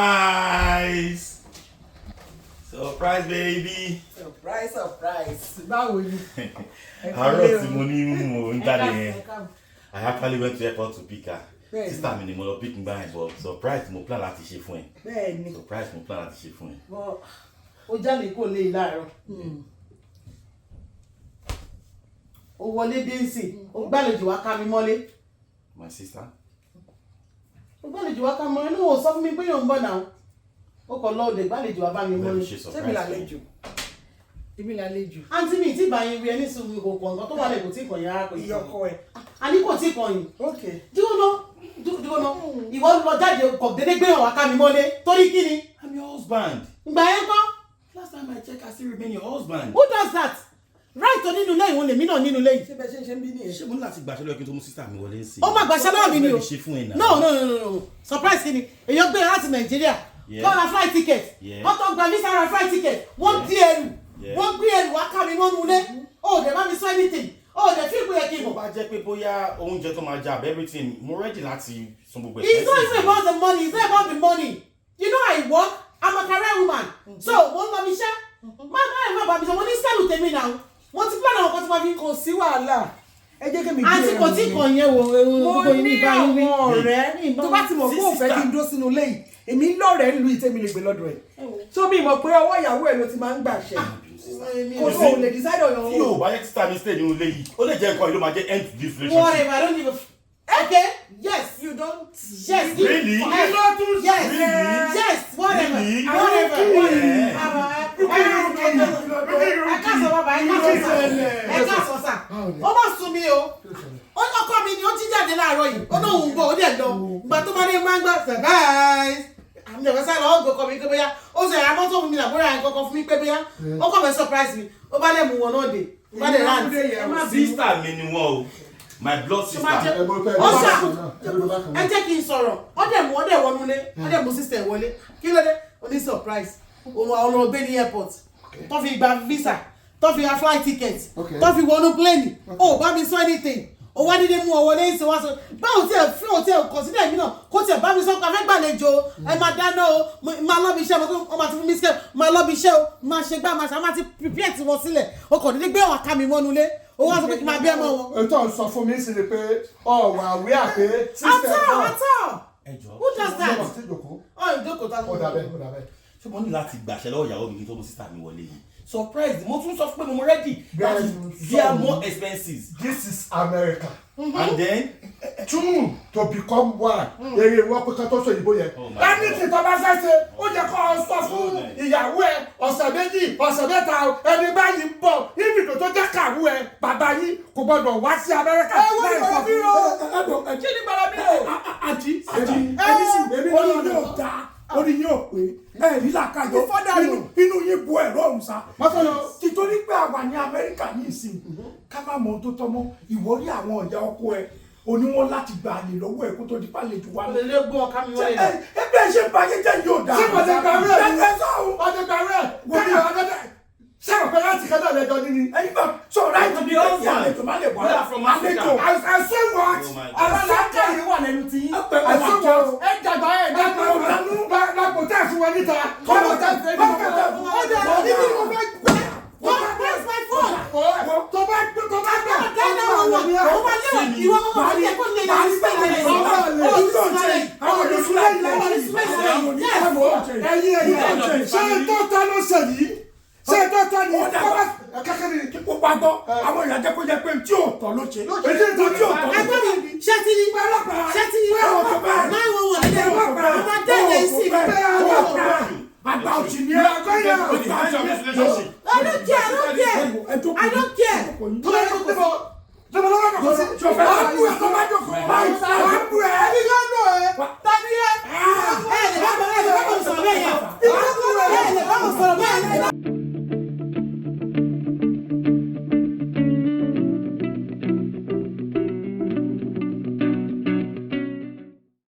Surprise! Surprise, baby! Surprise, surprise. Báwo ni? Àárọ̀ tí mo ní mo ń jáde yẹn, I actually went to airport to pick her. Bẹ́ẹ̀ni. Sister mi ni mo lọ pick ngbà yẹn, but surprise mo plan láti ṣe fún ẹ. Bẹ́ẹ̀ni. Surprise mo plan láti ṣe fún ẹ. Bọ́ Ó jáde kó lé láàárọ̀, ó wọlé dé nsìn, ó gbàlejò wá ká mi mọ́lé. My sister. Ó gbàlejò wá ká mi mọ́lé, inú ò sọ fún mi pé yóò ń bọ̀ náà, ó kọ̀ lọ òde gbàlejò wá bá mi Bẹ́ẹ̀ mọ́lé. mi ṣe Ṣé mi surprise fún ẹ. lálejò? Èmi lálejò. Àǹtí mi tí bá yín wí ẹni sùn kò kàn, nǹkan tó wà lẹ̀ kò tí kàn yín rárá, kò yín. Ìyọkọ ẹ̀. Àní kò tí kàn yín. Ok. Dúró ná, dúró ná, ìwọ lọ jáde kọ̀ dédé gbé hàn wá ká mi mọ́lé, torí kí ni? I'm your husband. Ìgbà yẹn kọ́. Last time I checked, I still remain your husband. Who does that? Right o nínú ilé ìwọ̀n lèmi náà nínú ilé yìí. Ṣé bẹ́ẹ̀ ṣe ń ṣe ń bí nìyẹn? Ṣé mo ní láti gbàṣẹ lọ́wọ́ kí n tó mú sister mi wọlé sí? Ó máa gbàṣẹ lọ́wọ́ mi ni o. Ṣe fún ẹ náà. No, no, no, no, no, surprise kí ni? Èèyàn gbé láti Nàìjíríà, kọ́ ra flight ticket, wọ́n tó gba visa, ra flight ticket, wọ́n di ẹrù, wọ́n gbé ẹrù wá ká mi mọ́nú ilé, ó dẹ̀ bá mi sọ anything, ó dẹ̀ fi ìpè kí n Tó mọ̀. bá jẹ́ pé bóyá oúnjẹ tó máa jẹ àbí everything, mo ready láti san gbogbo It's not expenses. even about the money. It's not about the money. You know I work. I'm a career woman, so mo ń lọ bí iṣẹ́. Má má ẹ̀ má bá mi sọ, mo ní sẹ́lù tèmi náà, mo ti plan àwọn kan tí wọ́n fi. Kò sí wàhálà. Ẹ jẹ́ kí mi gbé Àǹtí, kò tí ẹrù mi. kàn yẹn wo Mo gbogbo yín ní ní ìbá yín wí. àwọn ọ̀rẹ́ tó bá ti mọ̀ pé òun fẹ́ kí n dúró sínú ilé yìí. Èmi lọ́rẹ̀ẹ́ ń lu ìtẹ́mi lè gbé lọ́dọ̀ ẹ̀. Tó mi mọ̀ pé ọwọ́ ìyàwó ẹ̀ ló ti máa ń gbàṣẹ. Kò tó òun lè decide on your Tí own. o bá yẹ sister mi stay nínú ilé yìí, ó lè jẹ́ nǹkan yìí ló máa jẹ́ end to this relationship. Whatever, I don't give a okay, yes. You don't. Yes. Really? Yes. Yes. Really? Yes, whatever. Really? Whatever. Yeah. Ẹ káàsán bàbá, ẹ káàsán sà, ẹ káàsán sà. Ó má sún mi o. Ọkọ mi ni ó jí jáde láàárọ̀ yìí, ó náà ń bọ̀, ó dẹ̀ lọ. Ìgbà tó bá dé, máa ń gbà surprise. Àmì ọ̀fẹ́ sá lọ ọgọ́ kọ mi pé bóyá ó sì ra mọ́tò fún mi làbúrò àyìn kọ́kọ́ fún mi pé bóyá ó kọ̀ fẹ́ surprise mi, ó bá dẹ̀ mú wọn náà dé, ó bá dẹ̀ rántí. Ẹ má bínú. Sister mi ni wọ́n o, my blood sister. Ó ṣà, ẹ jẹ́ kí n sọ̀rọ̀. Ó dẹ̀ mú, ó dẹ̀ wọnúlé, ó dẹ̀ mú sister wọlé. Kí ló dé? Ó ní surprise òun àwọn ọmọ gbé ní airport, tó fi gba visa, tó fi ra flight ticket, tó fi wọnú plane. Ó bá mi sọ anything, ó wá dídé mú ọ wọlé ń sọ wá sọ báwo tí ẹ fi ò tí ẹ consider mi náà, kó tiẹ̀ bá mi sọ pé a fẹ́ gbàlejò, ẹ máa dáná o, máa lọ́bi iṣẹ́, mo tó wọ́n máa ti fún mi sikẹ́, máa lọ́bi iṣẹ́ o, máa ṣe gbá, máa ṣe, máa ti prepare tiwọn sílẹ̀. O kàn dédé gbé wọn ká mi mọ́nú ilé, ó wá sọ pé kí n máa bí ẹ mọ́ wọn. Ètò sọ fún mi sí ni pé ọ̀wà àwíyà pé sister. Àtọ̀ àtọ̀. Ẹ jọ. Who does that? Ṣé ìjòkó? Ọ̀ ìjókòó tá. Ó dàbẹ́, ó dàbẹ́. Ṣé mo ní láti gbàṣẹ lọ́wọ́ ìyàwó mi kí n tó mú sister mi wọlé yìí? Surprise, mo tún sọ fún pé mo ready láti bear more expenses. This is America. And then Two to become one. Èrè wọ́n pé ká tó sọ ìbò yẹn. Oh my God. Anything tó bá fẹ́ ṣe, ó jẹ́ kó o sọ fún ìyàwó ẹ ọ̀sẹ̀ 2, ọ̀sẹ̀ 3 o, ẹni báyìí ń bọ̀, ibi tó jẹ́ kàwé ẹ, bàbá yín kò gbọdọ̀ wá sí Amẹ́ríkà. Ẹ wo ni bàbá mi rò? Kí ni bàbá mi rò? Àti àti ẹni sùn, orí yóò da, orí yóò pé ẹ ní làkàyọ, inú yín bu ẹ̀rọ ọ̀hún sa títorí pé àwa ní Amẹ́ríkà ní ìsìn, ká má mọ ohun tó tọ́ mọ́. Ìwọ rí àwọn ìyá ọkọ ẹ oníwọ̀n láti gba àyè lọ́wọ́ ẹ kó tó di pálejò wa. Lè lé gbọ́ ọ̀ká mi wọlé. Ẹ ẹ bẹ́ẹ̀ ṣe báyé jẹ́ yóò dáa. Ṣé kò tẹ gbàrú ẹ̀? Ẹ ẹ sọ̀rọ̀. Kò tẹ gbàrú ẹ̀? Kẹ́kẹ́ ọ̀gẹ́dẹ́. Ṣé o fẹ́ láti kẹ́tọ̀ lẹ́jọ́ níní? Ẹyin bá sọ right bí ó ń àlejò má lè wá. We are from Africa. Àlejò. I say what? Oh my God. Alákà yìí wà lẹ́nu tí yín. I say what? Ẹ dàgbà, ẹ dàgbà. Lápò tẹ́ fún wọn níta. Lápò tẹ́ fún wọn níta. Ó dẹ̀ ibi ni mo fẹ́ gbé. Where's my phone? Tó bá gbé, tó bá gbà. Dáná wọn wà. Ó máa léwọ̀ ìwọ kọ́kọ́ fi jẹ́ kó lè yàrá sí ìlẹ̀. Ẹyin ẹyin, ṣé tó tọ́ ló ṣe yìí? Ṣé tó tọ́ ni? Kékeré ni. Ó bá gbọ́ àwọn èèyàn jẹ́ kó jẹ́ pé tí ò tọ́ ló ṣe. Tí ò tọ́ ló ṣe. Ẹgbẹ́ mi, ṣé ti ní? Ṣé ti ní? 911 lẹ́dẹ̀. Mo máa dé ilẹ̀ sí i. Àgbà òsì ni ẹ. The hands of this relationship. I don't care, I don't care. I don't care. Tó bá yẹ kó tó bá lọ́wọ́ kò sí.